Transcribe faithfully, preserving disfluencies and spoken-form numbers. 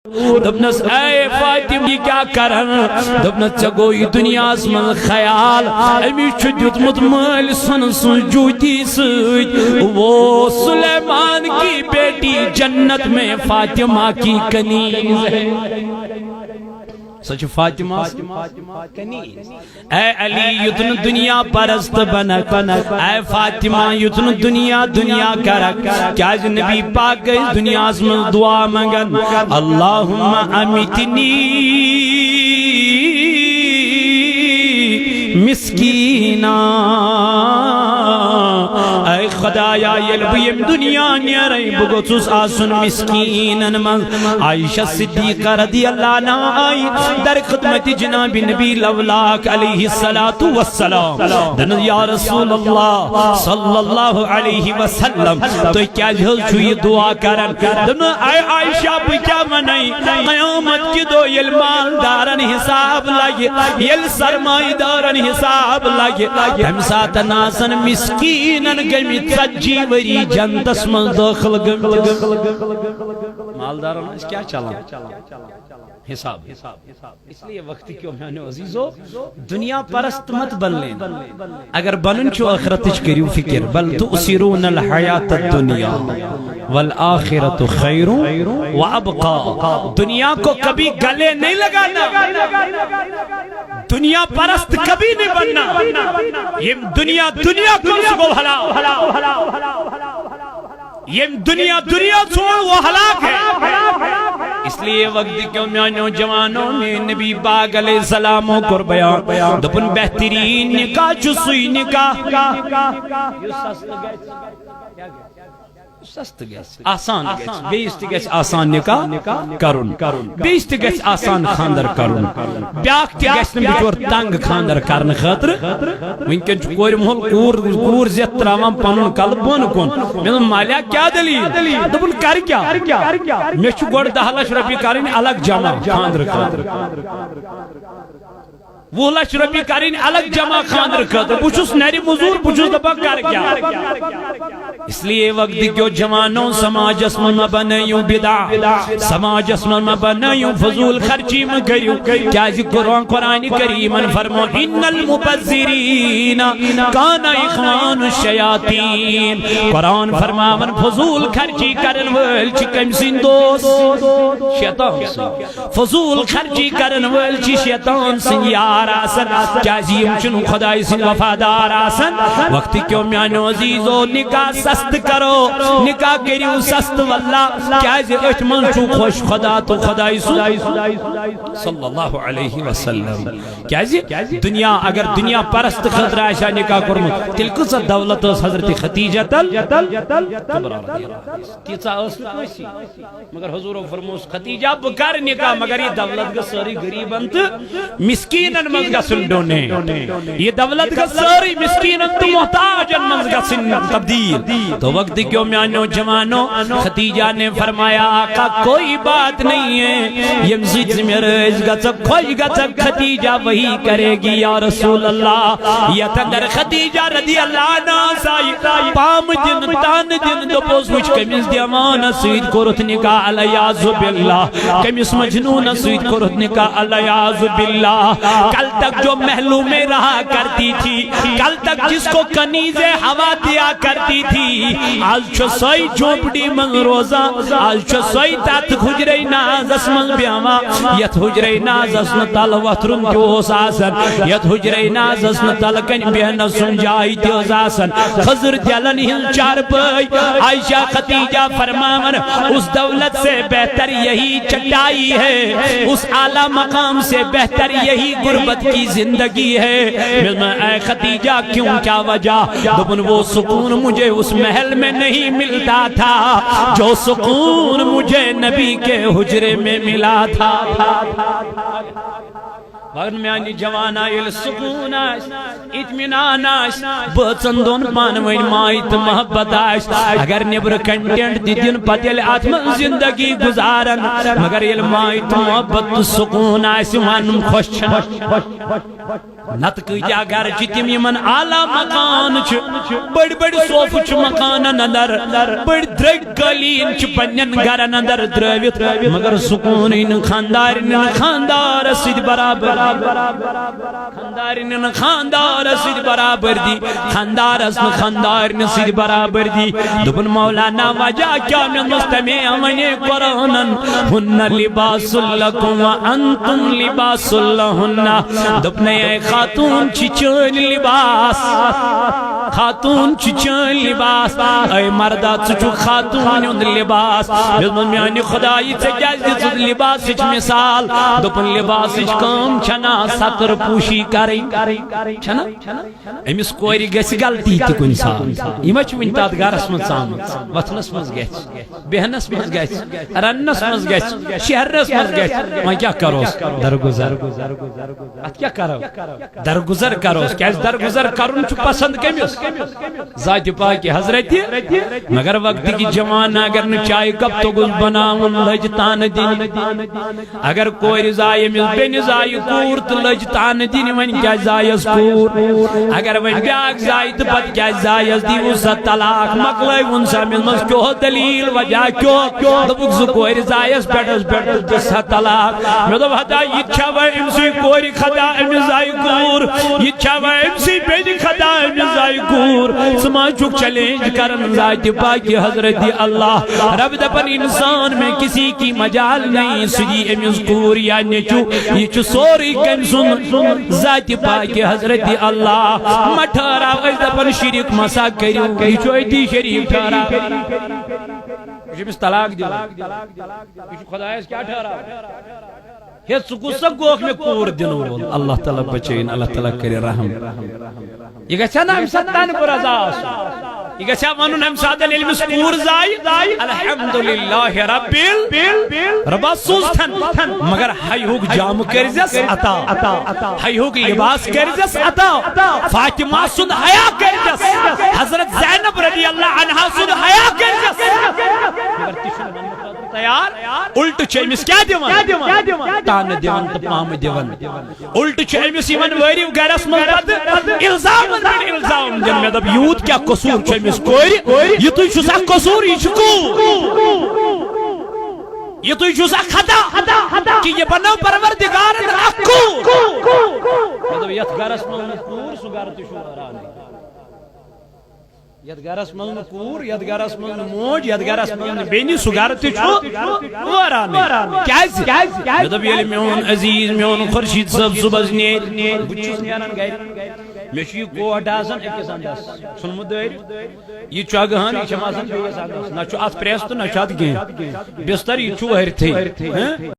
دوٚپنَس، "A Fatima, یہِ کیٛاہ کران؟" دوٚپنَس، "ژےٚ گوٚو یہِ دُنیاہَس منٛز خیال، أمِس چھُ دیُتمُت مٲلۍ سۄنہٕ سٕنٛز جوٗتی سۭتۍ، وہ سلیمان کی بیٹی جنت میں فاطمہ کی کنیز ہے۔" سۄ چھِ فاطمہ سٕنٛز کنیز۔ اے علی، یُتھ نہٕ دُنیا پرست بنکھ۔ اے فاطمہ، یُتھ نہٕ دُنیا دُنیا کرکھ۔ کیازِ نبی پاک گٔے دُنیاہَس منٛز دُعا منگان، "اللہم امیتنی مسکینا۔" اے خدایا، ییٚلہِ بہٕ ییٚمہِ دُنیا نیرے، بہٕ گوٚژھُس آسُن مسکیٖنن منٛز۔ عائشہ صدیقہ رضی اللہ عنہا آئی در خدمت جناب نبی لولاک علیہ الصلوۃ والسلام۔ دپان، یا رسول اللہ صلی اللہ علیہ وسلم، تُہۍ کیازِ حظ چھِو یہِ دُعا کران؟ دپان، اے عائشہ، بہٕ کیٛاہ ونے؟ قیامت کہِ دۄہ ییٚلہِ مالدارن حساب لگہِ، ییٚلہِ سرمایہ دارن حساب لگہِ، تمہِ ساتہٕ آسن مسکیٖنن گٔمٕتۍ ژتجی ؤری جنتس منٛز دٲخل گٔمٕتۍ۔ مالدارن آسہِ کیٛاہ چلان؟ حساب۔ اس لیے وقت کیوں، میانیو عزیزو، دنیا پرست مت بنلین۔ اگر بنن چھو، آخرتچ کریو فکر۔ بل تؤثرون الحیات الدنیا والآخرۃ خیر و ابقا۔ دنیا کو کبھی گلے نہیں لگانا، دنیا پرست کبھی نہیں بننا۔ یہ دنیا، دنیا کن سو گو ہلاک۔ یم دنیا، دنیا چھوڑ، وہ ہلاک ہے۔ اس لیے وقت کیوں، میانیو جوانو، میں نبی پاک علیہ السلام کو بیان دپن، بہترین نکاح چھُ سُے نکاح یُس سستہٕ گژھِ۔ سستہٕ گژھِ، آسان گژھِ، بیٚیِس تہِ گژھِ آسان نکاح کرُن، بیٚیِس تہِ گژھِ آسان خانٛدر کرُن، بیٛاکھ تہِ گژھِ نہٕ بِچور تنگ خانٛدر کرنہٕ خٲطرٕ۔ وٕنکٮ۪ن چھُ کورِ مول کوٗر، کوٗر زٮ۪تھ تراوان پنُن کلہٕ بۄن کُن۔ مےٚ دوٚپ، "مالیہ، کیٛاہ دٔلیٖل؟" دوٚپُن، "کرٕ کیٛاہ؟ مےٚ چھُ گۄڈٕ دَہ لَچھ رۄپیہِ کرٕنۍ الگ جمع خانٛدرٕ خٲطرٕ۔" وُہ لچھ رۄپیہِ کرٕنۍ الگ جمع خانٛدرٕ خٲطرٕ۔ بہٕ چھُس نرِ مٔزوٗر، بہٕ چھُس دپان کر کیٛاہ؟ اس لیے وقت کیو جوانو، سماجس منٛز مہ بنٲیِو بدعہ، سماجس منٛز مہ بنٲیِو فضول خرچی مہ کٔرِو۔ کیازِ قرآن، قرآن کریمن فرمو، "ان المبذرین کان اخوان الشیاطین۔" قرآن فرماون، فضول خرچی کرن وٲلۍ چھِ کٔمۍ سٕنٛدۍ دوست؟ شیطان سٕنٛدۍ۔ فضول خرچی کرن وٲلۍ چھِ شیطان سٕنٛدۍ یار آسان۔ کیازِ یِم چھِنہٕ خدایہِ سٕنٛدۍ وفادار آسان۔ وقت کیو میانیو عزیزو، نکاح سستہٕ کرو، نکاح کٔرِو سستہٕ واللہ۔ کیازِ أتھۍ منٛز چھُ خۄش خدا تہٕ خدایہِ سُنٛد صلی اللہ علیہ وسلم۔ کیازِ دنیا، اگر دنیا پرست خٲطرٕ آسہِ ہا نکاح کوٚرمُت، تیٚلہِ کۭژاہ دولت ٲس حضرت خدیجہ تل؟ تیٖژاہ ٲس نہٕ کٲنٛسی۔ مگر حضورو فرموس، "خدیجہ، بہٕ کرٕ نکاح، مگر یہِ دولت گٔژھ سٲرٕے غریٖبن تہٕ مسکیٖنن منٛز گژھُن donate۔ یہِ دولت گٔژھ سٲرٕے مسکیٖنن تہٕ محتاجن منٛز گژھٕنۍ تبدیل۔" تو وقت کیو میانیو جوانو، خدیجہ نے فرمایا، "آقا، کوئی بات نہیں ہے، ییٚمہِ سۭتۍ ژٕ مےٚ رٲضۍ گژھکھ، خۄش گژھکھ، خدیجہ وہی کرے گی یا رسول اللہ۔" یتھ اندر خدیجہ رضی اللہ عنہا سائی پام دِن، تان دِن، دوٚپُس، "وٕچھ، کٔمِس دیوانس سۭتۍ کوٚرُتھ نکاح، العیاذ باللہ، کٔمِس مجنونس سۭتۍ کوٚرُتھ نکاح، العیاذ باللہ۔ کل تک جو محلوں میں رہا کرتی تھی، کل تک جس کو کنیز ہوا دیا کرتی تھی، آز چھُ سۄے جھونپڑی منٛز روزان، آز چھُ سۄے تتھ حجرے نازس منٛز بیہوان، یتھ حجرے نازس نہٕ تل وتھرُن تہِ اوس آسان، یتھ حجرے نازس نہٕ تل کنہِ بیہنس سُنٛد جاے تہِ ٲس آسان۔" خضر دلن ہٕنٛز چارپٲے عائشہ خدیجہ فرماون، "اس دولت سے بہتر یہی چٹائی ہے، اس اعلیٰ مقام سے بہتر یہی غربت کی زندگی ہے۔" مےٚ دوٚپمَس، "اے خدیجہ، کیوں، کیا وجہ؟" دوٚپُن، "وہ سکون مجھے اس محل میں نہیں ملتا تھا، جو سکون مجھے نبی کے حجرے میں ملا تھا۔" مگر میانہِ جوانا، ییٚلہِ سکوٗن آسہِ، اطمینان آسہِ، بٲژن دۄن پانہٕ ؤنۍ مایہِ تہٕ محبت آسہِ، اگر نیبرٕ کنٹینٹ تہِ دِن، پتہٕ ییٚلہِ اتھ منٛز زندگی گُزارن، مگر ییٚلہِ مایہِ تہٕ محبت تہٕ سکوٗن آسہِ، ونُن خۄش چھُنہٕ۔ نتہٕ کۭتیاہ گرٕ چھِ تِم یِمن اعلیٰ مکان چھِ، بٔڑۍ بٔڑۍ صوفہٕ چھِ مکانن اندر، بٔڑۍ درٛگۍ قٲلیٖن چھِ پننٮ۪ن گرن اندر ترٲوِتھ، مگر سکوٗنٕے نہٕ خاندارِ نہٕ خاندارس سۭتۍ برابر۔ خاندارِ نہٕ خاندارس سۭتۍ برابر دی، خاندارس نہٕ خاندارنہِ سۭتۍ برابر دی۔ دوٚپُن، مولانا، وجہ کیٛاہ؟ مےٚ دوٚپمس، تمے ونے قرآنن، "ہن لباس لکم و انتم لباس لہن۔" دوٚپنَے، اے خاتوٗن چھِ چٲنۍ لباس، خاتوٗن چھِ چٲنۍ لباس، اے مردا، ژٕ چھُکھ خاتوٗن ہُنٛد لباس۔ مےٚ دوٚپمس، میانہِ خدایہِ، ژےٚ کیٛازِ دِژٕتھ لباسٕچ مثال؟ دوٚپُن، لباسٕچ کٲم چھَنا ستر پوشی کرٕنۍ، چھَنا؟ أمِس کورِ گژھِ غلطی تہِ کُنہِ ساتہٕ۔ یہِ ما چھِ وٕنہِ تَتھ گرس منٛز ژامٕژ؟ وۄتھنس منٛز گژھِ، بیہنس منٛز گژھِ، رننس منٛز گژھِ، شیہرنس منٛز گژھِ۔ وۄنۍ کیٛاہ کروس؟ درگُزر۔ اتھ کیٛاہ کرو؟ درگُزر کروس۔ کیٛازِ درگُزر کرُن چھُ پسند کٔمِس؟ ذاتِ پاکِ حضرتِ۔ مگر وقتٕکۍ جوان اگر نہٕ چایہِ کپ توٚگُس بناوُن، لٔج تانہٕ دِنہِ۔ اگر کورِ زایہِ أمِس بیٚنہِ زایہِ کوٗر تہٕ لٔج تانہٕ دِنہِ، وۄنۍ کیٛازِ زایَس کوٗر؟ اگر وۄنۍ بیٛاکھ زایہِ تہٕ پتہٕ کیٛازِ زایَس؟ دیٖوُس سا طلاق، مۄکلٲوُن سا۔ مےٚ دوٚپمَس، کیٛاہ دٔلیٖل، وجہ کیٛاہ؟ دوٚپُکھ، زٕ کورِ زایَس، پٮ۪ٹھَس پٮ۪ٹھ دیُتُس سا طلاق۔ مےٚ دوٚپ، ہتا یہِ تہِ چھا وۄنۍ أمۍ سٕے کورِ خطا، أمِس زایہِ کوٗر؟ یہِ تہِ چھا وۄنۍ أمۍ سٕے بیٚنہِ خطا، أمِس زایہِ کوٗر؟ ژٕ ما چھُکھ چیلنج کران ذاتِ پاکِ حضرتِ اللہ؟ رب دپان، انسان میں کسی کی مجال نہیں، سُہ دی أمِس کوٗر یا نیٚچو، یہِ چھُ سورُے کٔمۍ سُنٛد؟ ذاتِ پاکِ حضرتِ اللہ۔ ما ٹھہراو، أسۍ دپان شرک مسا کٔرِو، یہِ چھُ أتی شریٖک ٹھہراو۔ یہِ چھُ أمِس طلاق دِوان۔ یہِ چھُ خۄدایس کیٛاہ ٹھہراو؟ ہے، ژٕ کُس سا گوکھ مےٚ کوٗر دِنہٕ وول؟ اللہ تعالیٰ بچٲیِن، اللہ تعالیٰ کرِ رحم۔ یہِ گژھِ ہا نہ اَمہِ ساتہٕ تَنہٕ بہٕ رضا آسُن؟ یہِ گژھِ ہا وَنُن اَمہِ ساتہٕ ییٚلہِ أمِس کوٗر زایہِ، الحمدللہ رب ال-، رۄبا سوٗزتھن، مگر ہیہُک جامہٕ کٔرۍزٮ۪س عطا، ہیہُک لباس کٔرۍزٮ۪س عطا، فاطمہ سُنٛد حیا کٔرۍزٮ۪س، حضرت زینب رضی اللہ عنہا سُنٛد حیا کٔرۍزٮ۪س۔ مگر تہِ چھُنہٕ وَننہٕ خٲطرٕ تیار۔ الٹہٕ چھِ أمِس کیٛاہ دِوان؟ تانہٕ دِوان تہٕ پامہٕ دِوان۔ الٹہٕ چھُ أمِس یِوان وٲرِو گرس منٛز پتہٕ الزامن پٮ۪ٹھ الزام دِنہٕ۔ مےٚ دوٚپ، یوٗت کیٛاہ قصوٗر چھُ أمِس کورِ؟ یِتُے چھُ سا قصوٗر، یہِ چھُ کوٗر۔ یِتُے چھُ سا خطا کہِ یہِ بنٲو پروردگارن اکھ کوٗر۔ مےٚ دوٚپ، یتھ گرس منٛز نہٕ کوٗر، سُہ گرٕ تہِ چھُ وٲرانٕے۔ یتھ گرس منٛز نہٕ کوٗر، یتھ گرس منٛز نہٕ موج، یتھ گرس منٛز نہٕ بیٚنہِ، سُہ گرٕ تہِ چھُ وٲرانٕے۔ کیٛازِ؟ مےٚ دوٚپ، ییٚلہِ میون عزیز، میون خورشید صٲب صُبحس نیرِ، بہٕ تہِ چھُس نیران گرِ، مےٚ چھُ یہِ کوٹ آسان أکِس اندس ژھُنمُت دٲرِتھ، یہِ چۄگہٕ ہن، یہِ چھَم آسان بیٚیِس اندس، نہ چھُ اتھ پریس تہٕ نہ چھُ اتھ کینٛہہ۔ بستر، یہِ تہِ چھُ وٲرتھٕے۔ ہہ؟